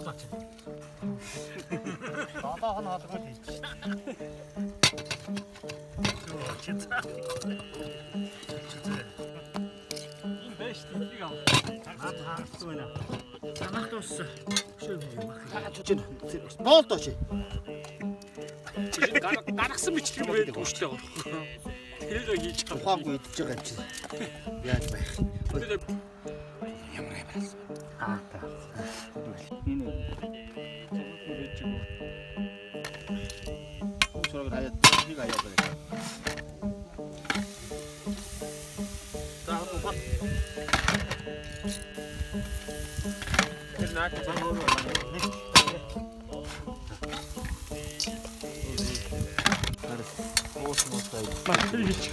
Долоо чи. Долоох нь хоолгүй л хийж шээ. Йоо чи за. Энэ байж тийг ав. Наад харагдсан байна. Санаах дууссан. Шөө юм баг. Чи боол доо чи. Гаргасан бичлэг байдаг шүү дээ. Тэрийг хийж чам. Ухаангүй идэж байгаа юм чи. Яаж байх? Ямар амар алсан. Аа та. Энэ цогцолгүй байж юм. Шорог хаяад нэг хаяад байна. За хаа. Тэр наад За өөрөө нэг. Маа тэр хийж.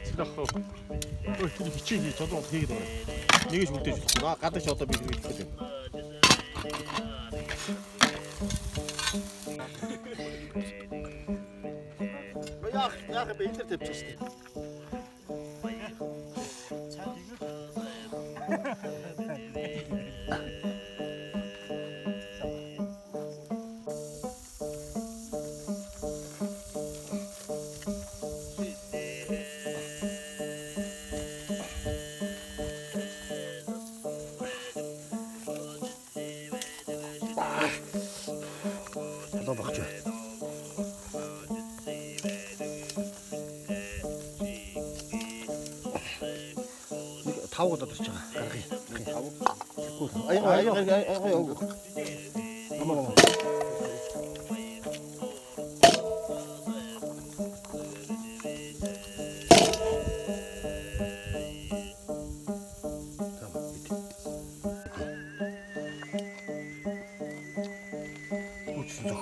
Сэлэхөө. Өө тэр хичээ хийж одоо хийгээд байгаа. Нэгэж үлдээж болохгүй. Наа гадагш одоо би хэрэглэх гэдэг. Яах яах бэ энэ төр тавьчих шүү дээ. Одоо багч. Нэг тавг удаад ирж байгаа. Гаргая. Тавг. Аяа аяа аяа аяа. Ама ама. Үчсэн зөх.